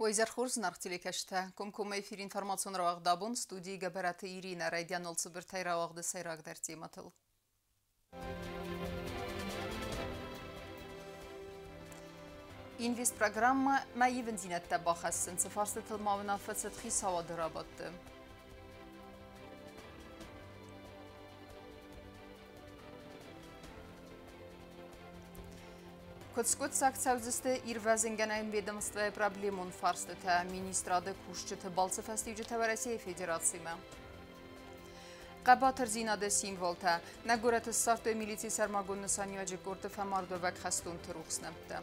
Уӕ изӕр хорз, зынаргъ телекӕсджытӕ. Комкоммӕ эфир информацион рауагъд «Абон», студийы Гӕбӕраты Иринӕ. Райдианыл цыбыртӕй рауагъды сӕйрагдӕр темӕтыл. Инвестпрограммӕмӕ ивындзинӕдтӕ бахӕссын цы фарстытыл ма уынаффӕ цыд хицауады рабадты. Куыд скъуыддзаг цӕудзысты ирвӕзынгӕнӕн ведомствойы проблемон фарстытӕ, министрады кусджыты балцы фӕстиуджытӕ Уӕрӕсейы Федерацимӕ. Хъӕбатырдзинады символтӕ. Нӕ горӕты ссардтой милицийы сӕрмагонд нысаниуӕджы къорды фӕмардуӕвӕг хӕстонты рухс нӕмттӕ.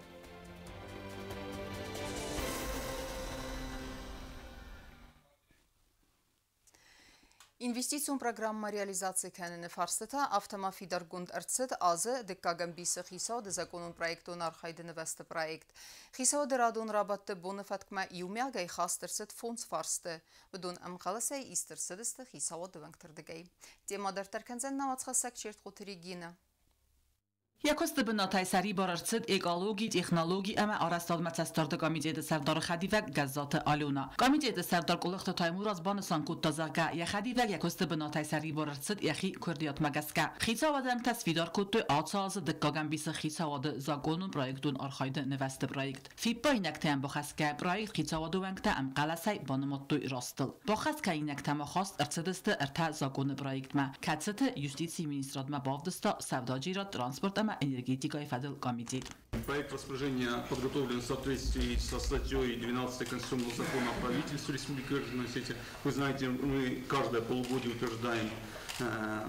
Инвестицион программӕ реализаци кӕныны фарстытӕ, афтӕ ма фидаргонд ӕрцыд азы дыккаг ӕмбисы хицауады законон проектон архайды нывӕзты проект. Хицауады радон рабадты боны фӕткмӕ иумиагӕй хаст ӕрцыд фондз фарсты. Уыдон ӕмхъӕлӕсӕй ист ӕрцыдысты хицауады уӕнгты рдыгӕй. Темӕ дарддӕр кӕндзӕн нӕ уацхӕссӕг Чертхъоты Регинӕ. Йӕ куысты бынатӕй сӕрибар ӕрцыд экологи, технологи ӕмӕ арӕзтадмӕ цӕстдарды комитеты сӕрдары хӕдивӕг Гӕззаты Алена. Комитеты сӕрдар Къуылыхты Таймураз банысан кодта, зӕгъгӕ, йӕ хӕдивӕг йӕ куысты бынатӕй сӕрибар ӕрцыд йӕхи куырдиатмӕ гӕсгӕ. Хицауады уӕнгтӕ сфидар кодтой ацы азы дыккаг ӕмбисы хицауады законон проектон архайды нывӕзты проект. Фиппаинӕгтӕм бахӕсгӕ проект хицауады уӕнгтӕ ӕмхъӕлӕсӕй банымадтой растыл. Бахӕсгӕинӕгтӕ ма хаст ӕрцыдысты ӕртӕ законы проектмӕ, кӕцыты юстицийы министрадмӕ бавдыста сӕудӕджерад, транспорт ӕмӕ энергетикӕйы фӕдыл комитет. Проект распоряжения подготовлен в соответствии со статьей 12 Конституционного закона о правительстве Республики Южная Осетия. Вы знаете, мы каждое полугодие утверждаем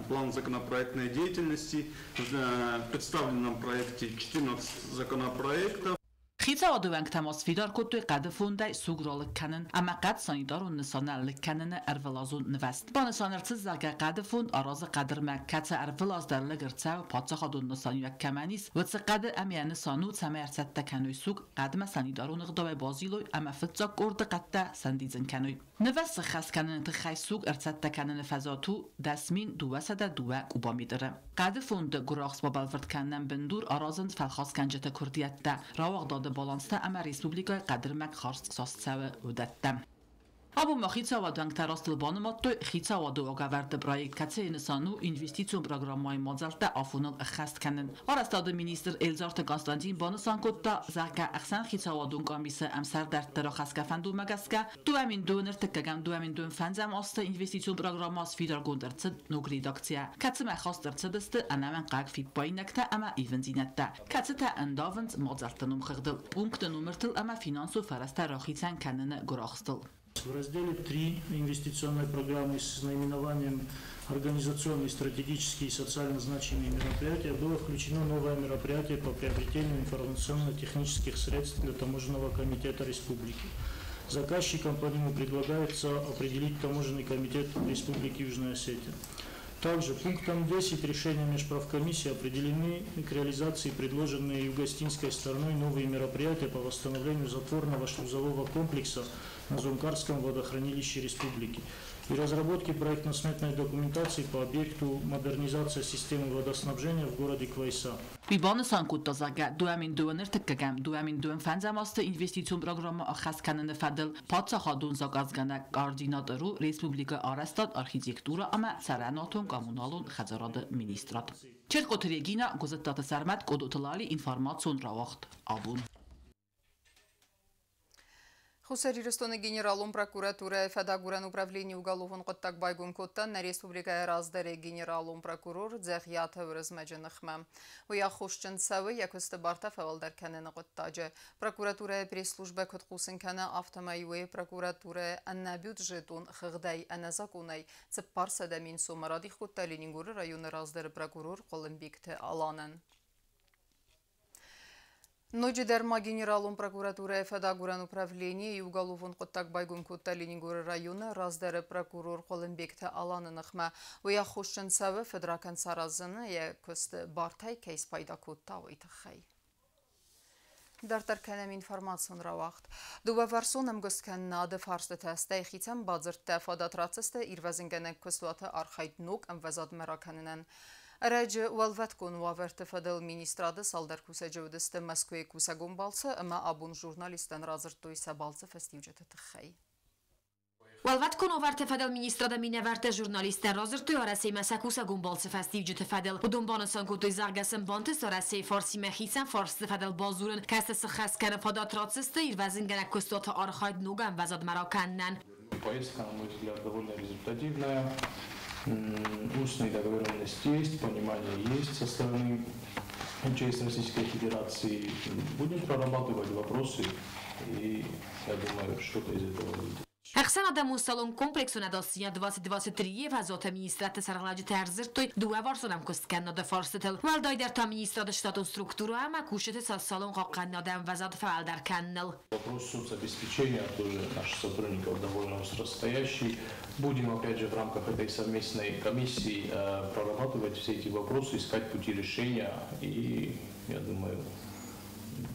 план законопроектной деятельности. В представленном проекте 14 законопроектов. Хицауады уӕнгтӕ ма сфидар кодтой хъӕды фондӕй суг ралыг кӕнын ӕмӕ хъӕд санитарон нысанӕн лыг кӕныны ӕрвылазон нывӕзт. Банысан ӕрцыд, зӕгъгӕ, хъӕды фонд аразы хъӕдырмӕг, кӕцы ӕрвылаз дӕр лыг ӕрцӕуы паддзахадон нысаниуӕг кӕмӕн ис, уыцы хъӕды ӕмӕ йӕ нысан у, цӕмӕй ӕрцӕттӕ кӕной суг, хъӕдмӕ санитарон ӕгъдауӕй базилой ӕмӕ фыццаг къорды хъӕдтӕ сӕндидзын кӕной. Нывӕзт сыххӕст кӕныны тыххӕй суг ӕрцӕттӕ кӕныны фӕзуат у 10 202 кубометры. Хъӕды фонды гуырахст бабӕлвырд кӕнынӕн бындур аразынц фӕлхасгӕнджыты куырдиӕттӕ, рауагъдады баланстӕ ӕмӕ республикӕйы хъӕдырмӕг хардз цас цӕуы, уыдӕттӕ. Абон ма хицауады уӕнгтӕ растыл банымадтой хицауады уагӕвӕрды проект, кӕцыйы нысан у инвестицион программӕйы мадзӕлттӕ афоныл ӕххӕст кӕнын. Арӕзтады министр Эльзарты Константин банысан кодта, зӕгъгӕ, ӕхсӕнхицауадон къамисы ӕмсӕрдӕртты рахӕсгӕ фӕндонмӕ гӕсгӕ 2032-ӕм 2025 азты инвестицион программӕ сфидаргонд ӕрцыд ног редакцийӕ, кӕцымӕ хаст ӕрцыдысты ӕнӕмӕнгхъӕуӕг фиппаинӕгтӕ ӕмӕ ивындзинӕдтӕ, кӕцытӕ ӕндавынц мадзӕлтты номхыгъдыл, пункты номыртыл ӕмӕ финансон фӕрӕзтӕ рахицӕн кӕныны гуырахстыл. В разделе 3 инвестиционной программы с наименованием «Организационные, стратегические и социально значимые мероприятия» было включено новое мероприятие по приобретению информационно-технических средств для Таможенного комитета республики. Заказчиком по нему предлагается определить Таможенный комитет Республики Южная Осетия. Также пунктом 10 решения межправкомиссии определены к реализации предложенные юго-осетинской стороной новые мероприятия по восстановлению затворного шлюзового комплекса на Зункарском водохранилище республики и разработке проектно-сметной документации по объекту модернизация системы водоснабжения в городе Квайса. Уый банысан кодта, зӕгъгӕ, 2032-ӕм 2025 азты инвестицион программӕ ӕххӕст кӕныны фӕдыл паддзахадон заказгӕнӕг координатор у республикӕйы арӕзтад, архитектурӕ ӕмӕ цӕрӕнуатон-коммуналон хӕдзарады министрад. Чертхъоты Регина, Гуызыттаты Сӕрмӕт, Къодоты Лали, информацион рауагъд «Абон». Хуссар Ирыстоны генералон прокуратурӕйы фӕдагурӕн управленийы уголовон хъуыддаг байгом кодта нӕ республикӕйы раздӕры генералон прокурор Дзӕгъиаты Уырызмӕджы ныхмӕ. Уый аххосджын цӕуы йӕ куысты бартӕ фӕуӕлдӕр кӕныны хъуыддаджы. Прокуратурӕйы пресс-службӕ куыд хъусын кӕны, афтӕмӕй уый прокуратурӕйы ӕнӕбюджетон хыгъдӕй ӕнӕзакъонӕй 400 000 сомы радих кодта Ленингоры районы раздӕры прокурор Хъуылымбегты Аланӕн. Ноджыдӕр ма генералон прокуратурӕйы фӕдагурӕн управленийы уголовон хъуыддаг байгом кодта Ленингоры районы раздӕры прокурор Хъуылымбегты Аланы ныхмӕ. Уый аххосджын цӕуы фыдракӕнд саразыны йӕ куысты бартӕй кӕй спайда кодта, уый тыххӕй. Дарддӕр кӕнӕм информацион рауагъд. Дыууӕварсон ӕмгуысткӕнынады фарстытӕ, стӕй хицӕн бадзырдтӕ фадат ратдзысты ирвӕзынгӕнӕг куыстуаты архайд ног ӕмвӕзадмӕ ракӕнынӕн. Ӕрӕджы Уӕлвӕткон уавӕрты фӕдыл министрады цалдӕр кусӕджы уыдысты Мӕскуыйы кусӕгон балцы ӕмӕ абон журналисттӕн радзырдтой сӕ балцы фӕстиуджыты тыххӕй. Уӕлвӕткон уавӕрты фӕдыл министрады минӕвӕрттӕ журналисттӕн радзырдтой Уӕрӕсемӕ сӕ кусӕгон балцы фӕстиуджыты фӕдыл. Уыдон банысан кодтой, зӕгъгӕ сын бантыст Уӕрӕсейы фарсимӕ хицӕн фарсты фӕдыл бадзурын, кӕцы сыххӕст кӕны фадат ратдзысты ирвӕзынгӕнӕг куыстуаты архайд ног ӕмвӕзадмӕ ракӕнынӕн. Поездка, на мой взгляд, довольно результативная. Устные договоренности есть, понимание есть со стороны МЧС Российской Федерации. Будем прорабатывать вопросы, и я думаю, что-то из этого выйдет. Ӕхсӕнадӕмон салон комплексон ӕдасдзинад 2023-йы фӕзуаты министрадты сӕргълӕуджытӕ ӕрдзырдтой дыууӕварсон ӕмкуысткӕнынады фарстытыл, уӕлдайдӕр та министрады штатон структурӕ ӕмӕ кусджыты социалон хъахъхъӕнынады ӕмвӕзад фӕуӕлдӕр кӕныныл. Вопрос соцобеспечения тоже наших сотрудников довольно остро стоящий. Будем опять же в рамках этой совместной комиссии прорабатывать все эти вопросы, искать пути решения, и я думаю,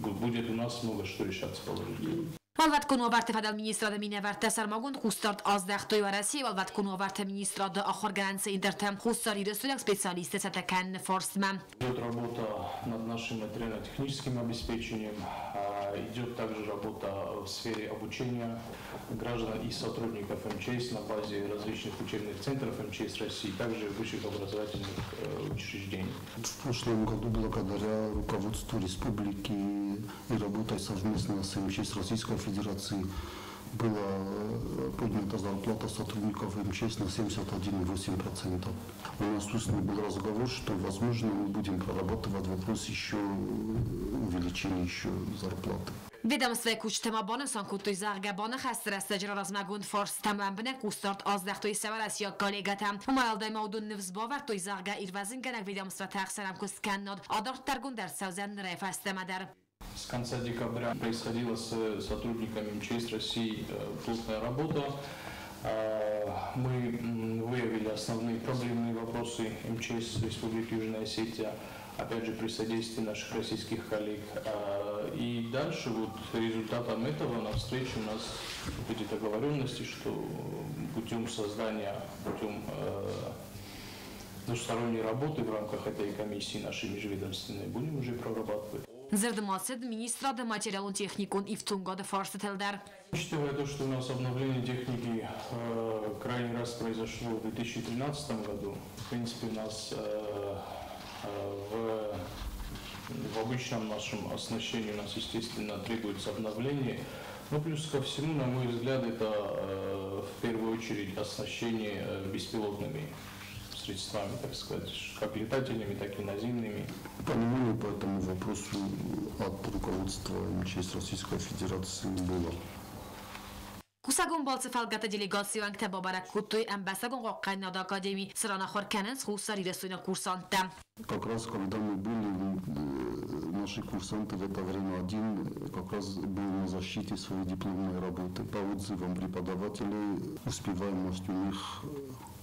будет у нас много что решаться положительно. Уӕлвӕткон уавӕрты фӕдыл министрады минӕвӕрттӕ сӕрмагонд хъусдард аздӕхтой Уӕрӕсейы уӕлвӕткон уавӕрты министрады ахуыргӕнӕн центртӕм хуссарирыстойнаг специалистты цӕттӕ кӕныны фарстмӕ. Идет работа над нашим материально-техническим обеспечением, идет также работа в сфере обучения граждан и сотрудников МЧС на базе различных учебных центров МЧС России, также высших образовательных учреждений. В прошлом году благодаря руководству республики и работой совместно с МЧС Российской Федерации была поднята зарплата сотрудников МЧС на 71,8%. У нас устный был разговор, что, возможно, мы будем прорабатывать вопрос еще увеличения еще зарплаты. Ведомствойы кусджытӕ ма банысан кодтой, зӕгъгӕ, баныхӕсты рӕстӕджы размӕгонд фарстытӕм лӕмбынӕг хъусдард аздӕхтой сӕ уӕрӕсейаг коллегӕтӕ. Уымӕй уӕлдай ма уыдон ныфс бавӕрдтой, зӕгъгӕ, ирвӕзынгӕнӕг ведомствӕты ӕхсӕн ӕмкуысткӕнынад адарддӕргонд ӕрцӕудзӕн нырӕй фӕстӕмӕ дӕр. С конца декабря происходила с сотрудниками МЧС России плотная работа. Мы выявили основные проблемные вопросы МЧС Республики Южная Осетия, опять же при содействии наших российских коллег. И дальше вот результатом этого на встрече у нас вот эти договоренности, что путем создания, путем двусторонней работы в рамках этой комиссии нашей межведомственной будем уже прорабатывать. Дзырд ма цыд министрады материалон-техникон ифтонгады фарстытыл дӕр. Учитывая то, что у нас обновление техники крайний раз произошло в 2013 году, в принципе, у нас в обычном нашем оснащении у нас, естественно, требуется обновление. Но плюс ко всему, на мой взгляд, это в первую очередь оснащение беспилотными средствами, так сказать, как летательными, так и наземными. Понимание по этому вопросу от руководства МЧС Российской Федерации было. Кусӕгон балцы фӕлгӕты делегацийы уӕнгтӕ бабӕрӕг кодтой Ӕмбӕстагон хъахъхъӕнынады академи, цыран ахуыр кӕнынц хуссарирыстойнаг курсанттӕ. Как раз когда мы были, наши курсанты в это время один как раз был на защите своей дипломной работы. По отзывам преподавателей успеваемость у них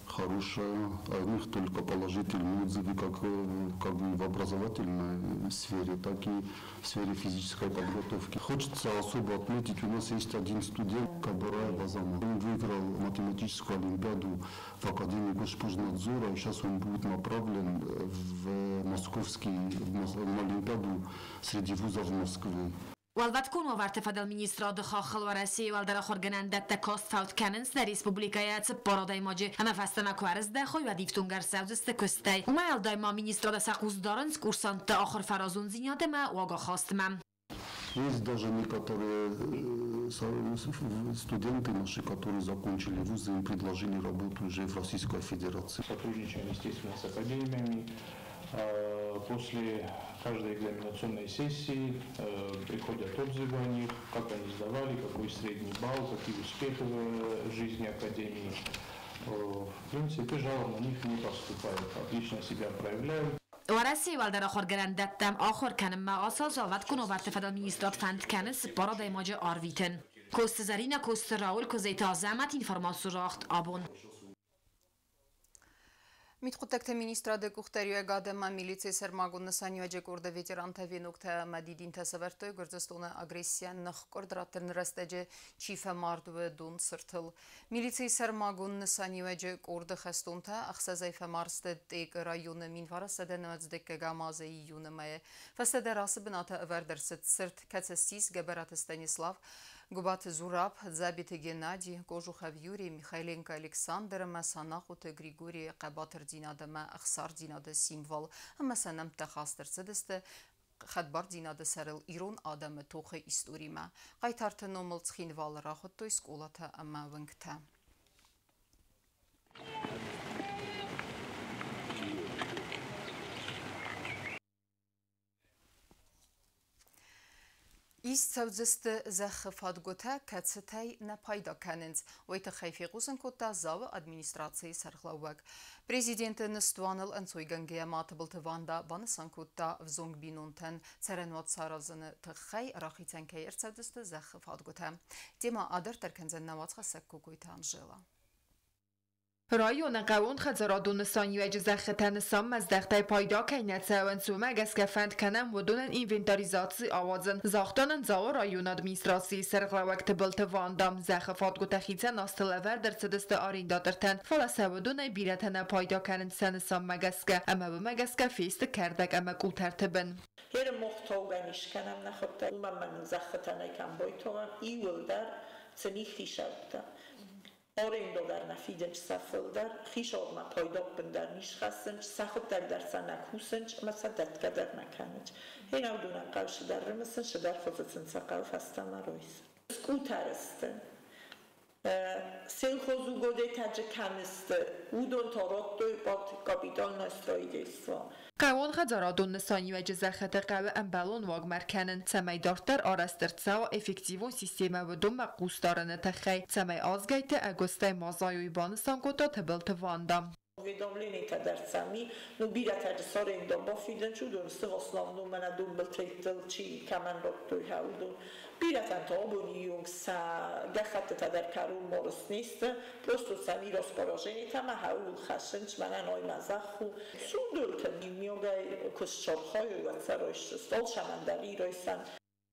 хорошая, о них только положительные отзывы как и в образовательной сфере, так и в сфере физической подготовки. Хочется особо отметить, у нас есть один студент, Кабараев Азамат. Он выиграл математическую олимпиаду в Академии Госпожнадзора, и сейчас он будет направлен в московский, на олимпиаду среди вузов Москвы. Уӕлвӕткон уавӕрты фӕдыл министрады хаххыл Уӕрӕсейы уӕлдӕр ахуыргӕнӕндӕттӕ каст фӕуд кӕнынц нӕ республикӕйӕ 4 адӕймаджы ӕмӕ фӕстӕмӕ куы ӕрыздӕхой, уӕд ифтонг ӕрцӕудзысты куыстӕй. Уымӕй уӕлдай ма министрады сӕ хъус дарынц курсантты ахуыр фӕразондзинад ӕмӕ уагахастмӕ. Есть даже некоторые студенты наши, которые закончили вузы, им предложили работу уже в Российской Федерации. Сотрудничаем, естественно, с академиями. После каждой экзаменационной сессии приходят отзывы о них, как они сдавали, какой средний балл, какие успехи в жизни академии. В принципе, жалоб на них не поступает, отлично себя проявляют. Уӕрӕсейы уӕлдӕр ахуыргӕнӕндӕттӕм ахуыр кӕнынмӕ ацы аз уӕлвӕткон уавӕрты фӕдыл министрад фӕнд кӕны 4 адӕймаджы арвитын. Коцты Зӕринӕ, Коцты Рауль, Козайты Азӕмӕт, информацион рагъд абон. Мидхъуыддӕгты министрады къухдариуӕгад ӕмӕ милицийы сӕрмагонд нысаниуӕджы къорды ветерантӕ веноктӕ ӕмӕ дидинтӕ сӕвӕрдтой Гуырдзыстоны агрессийӕн ныхкъуырд раттыны рӕстӕджы чи фӕмард, уыдон цыртыл. Милицийы сӕрмагонд нысаниуӕджы къорды хӕстонтӕ ӕхсӕзӕй фӕмард сты Тъекъы районы 1990 азы июны мӕйы. Фӕстӕдӕр ацы бынаты ӕвӕрд ӕрцыд цырт, кӕцы ссис Гӕбӕраты Станислав, Гуыбаты Зураб, Дзабиты Геннадий, Кожухов Юрий, Михайленко Александр ӕмӕ Санахъоты Григорийы хъӕбатырдзинад ӕмӕ ӕхсардзинады символ, ӕмӕ сӕ нӕмттӕ хаст ӕрцыдысты хӕдбардзинады сӕрыл ирон адӕмы тохы историмӕ. Хъайтарты номыл Цхинвалы рахуыдтой скъолатӕ ӕмӕ уынгтӕ. Ист цӕудзысты зӕххы фадгуытӕ, кӕцытӕй нӕ пайда кӕнынц. Уый тыххӕй фехъусын кодта Дзауы администрацийы сӕргълӕууӕг. Президенты ныстуаныл ӕнцойгӕнгӕйӕ ма Тыбылты Ванда банысан кодта, ӕвзонг бинонтӕн цӕрӕнуат саразыны тыххӕй рахицӕн кӕй ӕрцӕудзысты зӕххы фадгуытӕ. Темӕ адарддӕр кӕндзӕн нӕ уацхӕссӕг Кокойты Анжела. Районы хъӕууонхӕдзарадон нысаниуӕджы зӕххытӕ нысанмӕздӕхтӕй пайда кӕй нӕ цӕуынц, уымӕ гӕсгӕ фӕнд кӕнӕм уыдонӕн инвентаризаци ауадзын, загъта нын Дзауы районы администрацийы сӕргълӕууӕг Тыбылты Ванда. Зӕххы фадгуытӕ хицӕн азты лӕвӕрд ӕрцыдысты арендатортӕн, фӕлӕ сӕ уыдонӕй бирӕтӕ нӕ пайда кӕнынц сӕ нысанмӕ гӕсгӕ, ӕмӕ уымӕ гӕсгӕ фесты кӕрдӕг ӕмӕ къутӕрты бын. Херы мохтаугӕ не скӕнӕм нӕхуыдтӕг, уымӕн ӕмӕ нын зӕххытӕ нӕй кӕм бойтауӕм, иууылдӕр цы ныххисӕуттӕ. Аренда дӕр нӕ фидынц сӕ фылдӕр, хицауадмӕ пайда ӕппындӕр не схӕссынц, сӕхуыдтӕг дӕр сӕ нӕ кусынц ӕмӕ сӕ дӕтгӕ дӕр нӕ кӕнынц. Хенаудонӕн хъӕуы цыдӕр рымысын, цыдӕр хуызы сын сӕ хъӕуы фӕстӕмӕ райсын. Скъутӕр сты. Сельхозугодетӕджы кӕм сты, уыдон та радтой под капитальное строительство. Хъӕууонхӕдзарадон нысаниуӕджы зӕххыты хъӕуы ӕмбӕлон уагмӕ ӕркӕнын, цӕмӕй дарддӕр арӕзт ӕрцӕуа эффективон системӕ уыдонмӕ хъусдарыны тыххӕй, цӕмӕй азгӕйтты ӕгуыстӕй ма зайой, банысан кодта Тыбылты Ванда. Уведомлениетӕ дӕр цӕми, ну бирӕтӕ цы аренда бафидынц, уыдон сты в основном мӕнӕ донбылтӕйттыл чи кӕмӕн радтой, уыдон. Бирӕтӕн та абоны онг сӕ гӕххӕттытӕ дӕр кӕронмӕ не сты, просто цӕми распоряжениетӕ ӕмӕ ууыл хӕссынц, мӕнӕ ай мӕ зӕхх у. Сундултӕ иумиагӕй куы сархайой, уӕд сӕ райсдзысты, алцӕмӕн дӕр и райсӕн.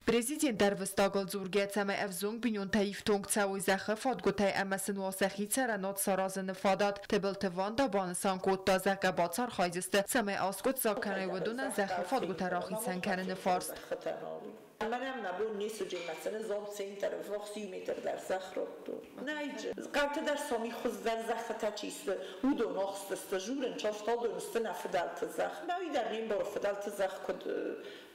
Президент ӕрвыстагыл дзургӕ, цӕмӕй ӕвзонг бинонтӕ ифтонг цӕуой зӕххы фадгуытӕй ӕмӕ сын уа сӕхи цӕрӕнуат саразыны фадат. Тыбылты Ванда банысан кодта, зӕгъгӕ, бацархайдзысты, цӕмӕй аскъуыддзаг кӕной уыдонӕн зӕххы фадгуытӕ рахицӕн кӕныны фарст. Мӕнӕн мӕ бон ницы джемӕцӕны зал центр ввахс иу метр дӕр зӕхх радтой. Нӕй хъӕуты дӕр сомих хуыздӕр зӕххытӕ чи сты, уыдон ахсдзысты, журын чафталдон сты нӕ фыдӕлты зӕхх. Мӕ уый дӕр не мбары фыдӕлты зӕхх куыд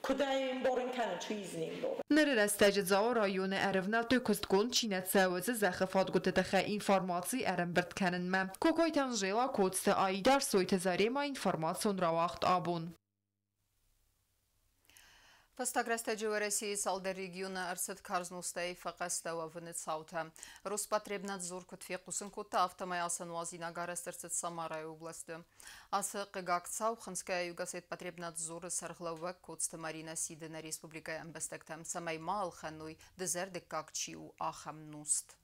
куыд ӕй ӕмбарын кӕнын, чи из не мбары. Ныры рӕстӕджы Дзауы районы ӕрывнӕлдтой куыстгонд чи нӕ цӕуы, уыцы зӕххы фадгуыты тыххӕй информаци ӕрӕмбырд кӕнынмӕ. Кокойты Анжела, Коцты Аидар, Сойты Зарема, информацион рауагъд «Абон». Фӕстаг рӕстӕджы Уӕрӕсейы цалдӕр регионы ӕрцыд карз нозтӕй фӕхъӕстӕ уӕвыны цаутӕ. Роспотребнадзор куыд фехъусын кодта, афтӕмӕй ацы нуазинаг арӕзт ӕрцыд Самарайы областы. Ацы хъыгаг цау хынцгӕйӕ Югосетпотребнадзоры сӕргълӕууӕг Коцты Марина сиды нӕ республикӕйы ӕмбӕстӕгтӕм, цӕмӕй ма ӕлхӕной, дызӕрдыггаг чи у, ахӕм нозт.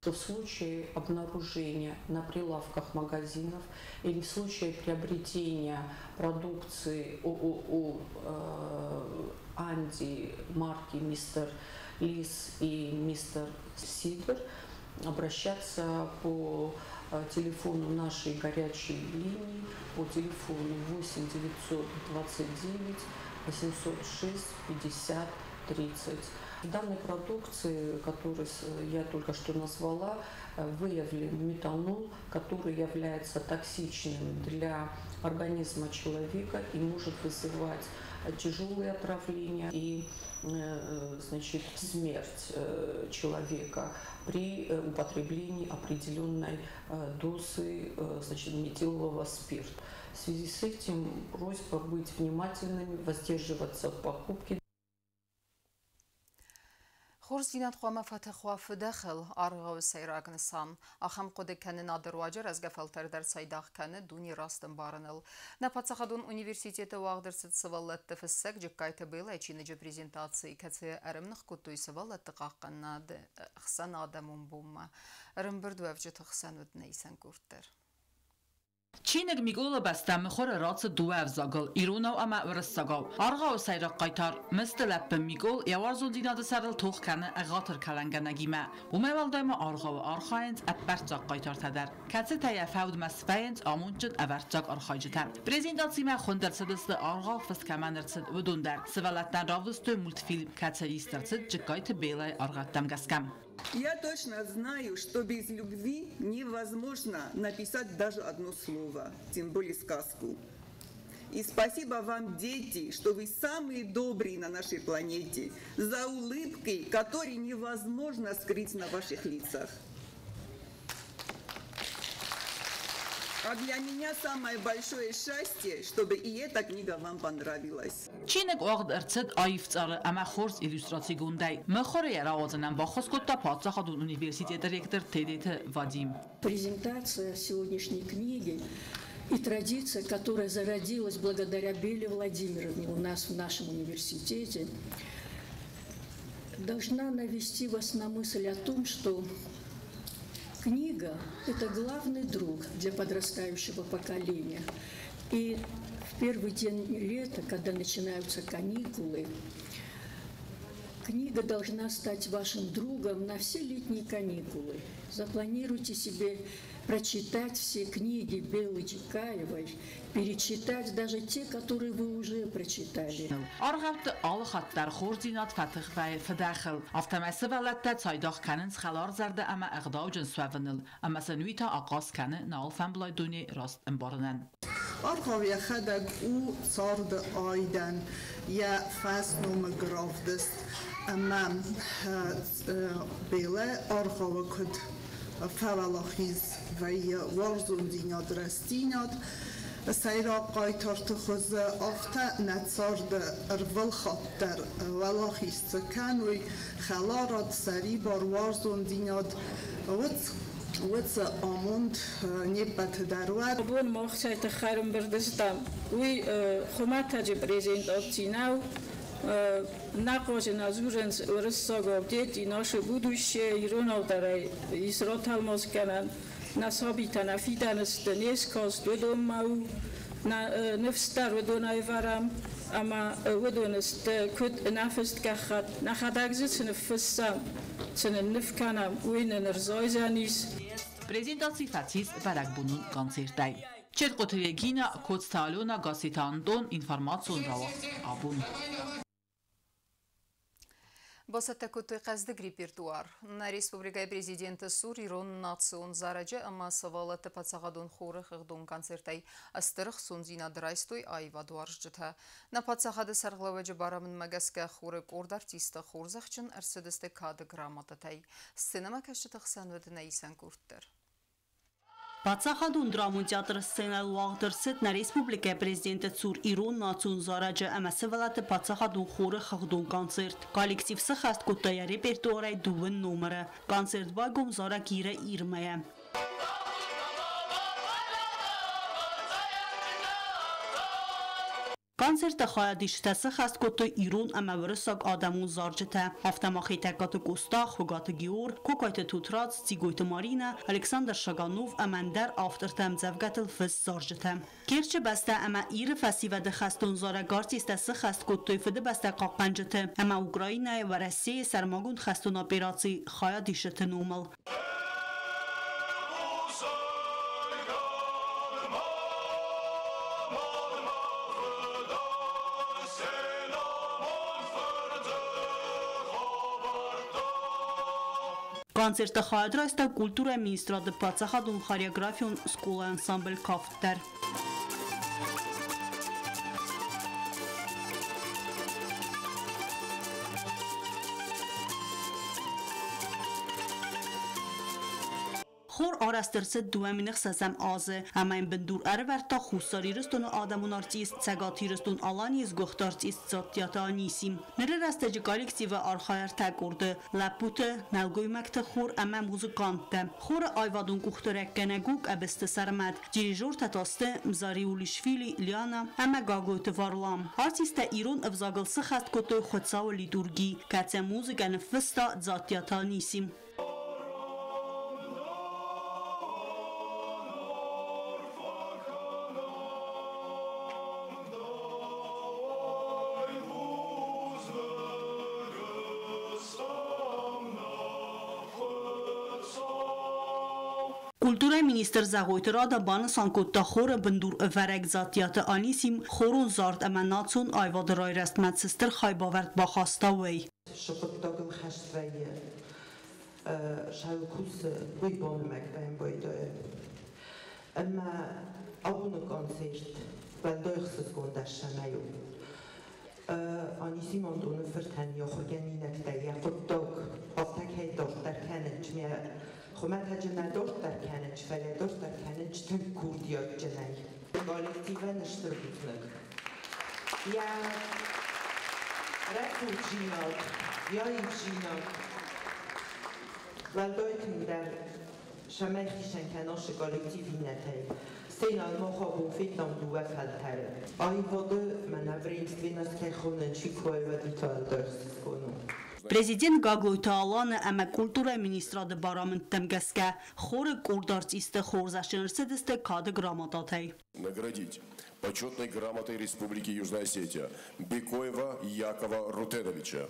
В случае обнаружения на прилавках магазинов или в случае приобретения продукции ООО «Анди» марки «Мистер Лис» и «Мистер Сидор» обращаться по телефону нашей горячей линии, по телефону 8 929 806 50 30. В данной продукции, которую я только что назвала, выявлен метанол, который является токсичным для организма человека и может вызывать тяжелые отравления и, значит, смерть человека при употреблении определенной дозы, значит, метилового спирта. В связи с этим просьба быть внимательными, воздерживаться от покупки. Хорздзинад хъуамӕ фӕтых уа фыдӕхыл, аргъауы сӕйраг нысан. Ахӕм хъуыды кӕнынады руаджы рӕзгӕ фӕлтӕр дӕр цайдагъ кӕны дуне раст ӕмбарыныл. Нӕ паддзахадон университеты уагъд ӕрцыд сывӕллӕтты фыссӕг Джыккайты Беллӕйы чиныджы презентаци, кӕцыйы ӕрӕмных кодтой сывӕллӕтты хъахъхъӕнынады ӕхсӕнадӕмон бонмӕ. Ӕрӕмбырдуӕвджыты хсӕн уыд нӕ исӕн къорд дӕр. Чиныг Микъолы бӕстӕ мыхуыры рацыд дыууӕ ӕвзагыл, иронау ӕмӕ уырыссагау. Аргъауы сӕйраг хъайтар Мысты лӕппын Микъол йӕ уарзондзинады сӕрыл тох кӕны ӕгъатыр кӕлӕнгӕнӕгимӕ. Уымӕй уӕлдай ма аргъауы архайынц ӕппӕрццаг хъайтартӕ дӕр, кӕцытӕ йӕ фӕудмӕ свӕййынц амондджын ӕвӕрццаг архайджытӕ. Презентацимӕ хуынд ӕрцыдысты, аргъау фыст кӕмӕн ӕрцыд, уыдон дӕр. Сывӕллӕттӕн равдыстой мультфильм, кӕцы ист ӕрцыд Джыккайты Беллӕйы аргъӕуттӕм гӕсгӕ. Я точно знаю, что без любви невозможно написать даже одно слово, тем более сказку. И спасибо вам, дети, что вы самые добрые на нашей планете, за улыбки, которые невозможно скрыть на ваших лицах. А для меня самое большое счастье, чтобы и эта книга вам понравилась. Чиныг уагъд ӕрцыд аив цъары ӕмӕ хорз иллюстрацигондӕй. Мыхуыры йӕ рауадзынӕн баххуыс кодта паддзахадон университеты ректор Тедеты Вадим. Презентация сегодняшней книги и традиция, которая зародилась благодаря Белле Владимировне у нас в нашем университете, должна навести вас на мысль о том, что книга – это главный друг для подрастающего поколения. И в первый день лета, когда начинаются каникулы, книга должна стать вашим другом на все летние каникулы. Запланируйте себе прочитать все книги Беллы Джикаевой, перечитать даже те, которые вы уже прочитали. Аргъӕутты алы хатт дӕр хорздзинад фӕтых вӕййы фыдӕхыл. Афтӕмӕй сывӕллӕттӕ цайдагъ кӕнынц хӕларзӕрдӕ ӕмӕ ӕгъдауджын суӕвыныл, ӕмӕ сын уый та ахъаз кӕны нӕ алфӕмблай дуне раст ӕмбарынӕн. Аргъау йӕхӕдӕг у царды айдӕн, йӕ фӕсномыг равдыст, ӕмӕ Белӕ аргъауы куыд фӕуӕлахиз вӕййы уарзондзинад, рӕстдзинад сӕйраг хъайтарты хуызы, афтӕ нӕ царды ӕрвылхатт дӕр уӕлахиз цы кӕной, хӕларад, сӕрибар, уарзондзинад, уыцы амонд не ппӕты дӕр уӕд. Абон мах цӕй тыххӕй ӕрӕмбырд стӕм, уый хуымӕтӕджы презентаци нӕу. Нӕ хъазы нӕ дзурынц уырыссагау «Дети – наше будущее», иронау дӕр ӕй ис ратӕлмац кӕнӕн. Нӕ сабитӕ нӕ фидӕны сты, не скаст уыдонмӕ у, нӕ ныфс дӕр уыдонӕй вӕрӕм, ӕмӕ уыдон сты куыд ӕнӕфыст гӕххӕтт. Нӕхӕдӕг дзы цы ныффыссӕм, цы нын ныв кӕнӕм, уый нын ӕрзайдзӕнис. Презентаци фӕцис бӕрӕгбонон концертӕй. Четкъоты Регина, Коцты Алена, Гасситы Антон, информацион рауагъд «Абон». Бацӕттӕ кодтой хъӕздыг репертуар. Нӕ республикӕйы президенты цур ирон национ зарӕджы ӕмӕ сывӕллӕтты паддзахадон хоры хыгъдон концертӕй стыр ӕхцондзинад райстой аивадуарзджытӕ. Нӕ паддзахады сӕргълӕууӕджы барамындмӕ гӕсгӕ хоры къорд артисттӕ хорзӕхджын ӕрцыдысты кады грамотатӕй. Сценӕмӕкӕсджыты хсӕн уыд нӕ исӕн къорд дӕр. Паддзахадон драмон театры сценӕйыл уагъд ӕрцыд нӕ республикӕйы президенты цур ирон национ зарӕджы ӕмӕ сывӕллӕтты паддзахадон хоры хыгъдон концерт. Коллектив сыххӕст кодта йӕ репертуарӕй дыууын номыры. Концерт байгом зарӕг Иры Ирмӕ-йӕ. Концерты хайадисджытӕ сыххӕст кодтой ирон ӕмӕ уырыссаг адӕмон зарджытӕ, афтӕ ма Хетӕгкаты Къоста, Хуыгаты Геор, Кокайты Тотрадз, Дзигойты Маринӕ, Александр Шаганов ӕмӕ ӕндӕр авторты ӕмдзӕвгӕтыл фыст зарджытӕ. Керчы бӕстӕ ӕмӕ Иры фӕсивӕды хӕстон зарӕг артисттӕ сыххӕст кодтой Фыдыбӕстӕ хъахъхъӕнджыты ӕмӕ Украинӕйы, Уӕрӕсейы сӕрмагонд хӕстон операцийы хайадисджыты номыл. Концерты хайад райста культурӕйы министрады паддзахадон хореографион скъолайы ансамбль «Кафт» дӕр. Хор арӕзт ӕрцыд 2006 азы ӕмӕ йын бындур ӕрӕвӕрдта Хуссар Ирыстоны адӕмон артист, Цӕгат Ирыстон-Аланийы сгуыхт артист Дзаттиаты Анисим. Ныры рӕстӕджы коллективы архайы ӕртӕ къорды: лӕппуты, нӕлгоймӕгты хор ӕмӕ музыканттӕ. Хоры аивадон къухдарӕггӕнӕг у Къӕбысты Сӕрмӕт, дирижертӕ та сты Мзариулишвили Лиана ӕмӕ Гаглойты Варлам. Артисттӕ ирон ӕвзагыл сыххӕст кодтой Хуыцауы литурги, кӕцы музыкӕ ныффыста Дзаттиаты Анисим. Культурӕйы министр Зӕгъойты Рада банысан кодта хоры бындурӕвӕрӕг Дзаттиаты Анисим хорон зард ӕмӕ национ аивады райрӕзтмӕ цы стыр хайбавӕрд бахаста, уый. Цы хъуыддагыл хӕст вӕййы, Саукусы уый бонмӕ бамбайдайы. Ӕмӕ абоны концерт уӕлдай ӕхсызгондӕр цӕмӕй у. Анисим Антоны фыртӕн йӕ ахуыргӕнинӕгтӕ йӕ хъуыддаг афтӕ кӕй дарддӕр кӕнынц, хуымӕтӕджы нӕ дарддӕр кӕнынц, фӕлӕ дарддӕр кӕнынц тынг курдиатджынӕй. Коллективӕн стыр бузныг. Йӕ рӕсугъддзинад, йӕ аивдзинад уӕлдай тынгдӕр цӕмӕй хицӕн кӕна цы коллектив иннӕтӕй. Сценӕйыл мах абон федтам дыууӕ фӕлтӕры. Аивады мӕнӕ преемственность кӕй хонынц, уый куы аивад уӕлдай ӕхсызгон у. Президент Гаглойты Аланы ӕмӕ культурӕйы министрады барамындтӕм гӕсгӕ хоры къорд артисты хорзӕхджын ӕрцыдысты кады грамотатӕй. Наградить почетной грамотой Республики Южная Осетия Бекоева Якова Рутеновича.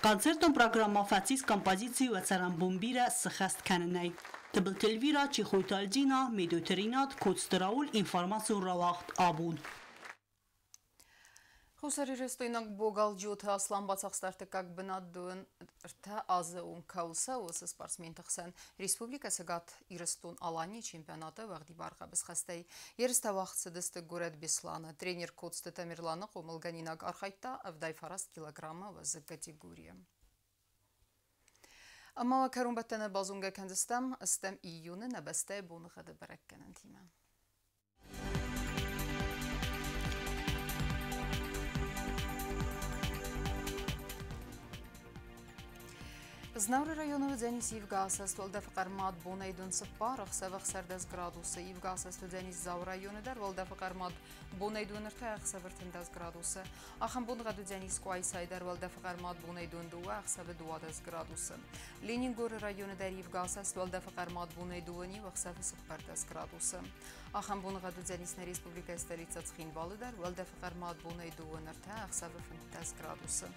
Концертон программӕ фӕцис композици Уӕ цӕрӕнбон бирӕ сыххӕст кӕнынӕй. Тыбылты Эльвира, Чехойты Альдина, Медойты Ринат, Коцты Рауль, информацион рауагъд «Абон». Хуссарирыстойнаг богал Джиоты Аслан бацахста ӕртыккаг бынат 23 азы онг кӕуыл цӕуы, уыцы спортсменты хсӕн Республикӕ Цӕгат Ирыстон-Аланийы чемпионаты уӕгъдибар хъӕбысхӕстӕй. Ерыстӕ уагъд цыдысты горӕт Бесланы. Тренер Коцты Тамерланы хъомылгӕнинаг архайдта 79 килограммы уӕзы категорийы. Ӕмӕ уӕ кӕронбӕттӕны базонгӕ кӕндзыстӕм 8 июны нӕ бӕстӕйы боныгъӕды бӕрӕггӕнӕнтимӕ. Знауыры районы уыдзӕнис ивгӕ асӕст, уӕлдӕфы хъӕрмад бонӕй дын 4, ӕхсӕвы 16 градусы. Ивгӕ асӕст уыдзӕнис Дзауы районы дӕр, уӕлдӕфы хъӕрмад бонӕй дын 3, ӕхсӕвы 13 градусы. Ахӕм боныгъӕд уыдзӕнис Къуайсайы дӕр, уӕлдӕфы хъӕрмад бонӕй дын 2, ӕхсӕвы 12 градусы. Ленингоры районы дӕр ивгӕ асӕст, уӕлдӕфы хъӕрмад бонӕй 2, ӕхсӕвы 14 градусы. Ахӕм боныгъӕд уыдзӕнис нӕ республикӕйы столицӕ Цхинвалы дӕр, уӕлдӕфы хъӕрмад бонӕй 2, 3, ӕхсӕвы 15 градусы.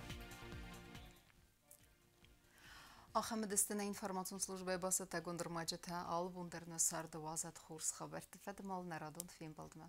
Ахӕм уыдысты нӕ информацион службӕйы бацӕттӕгонд ӕрмӕджытӕ. Алы бон дӕр нӕ царды уадзӕд хорз хабӕртты фӕдыл нӕ радон фембӕлдмӕ.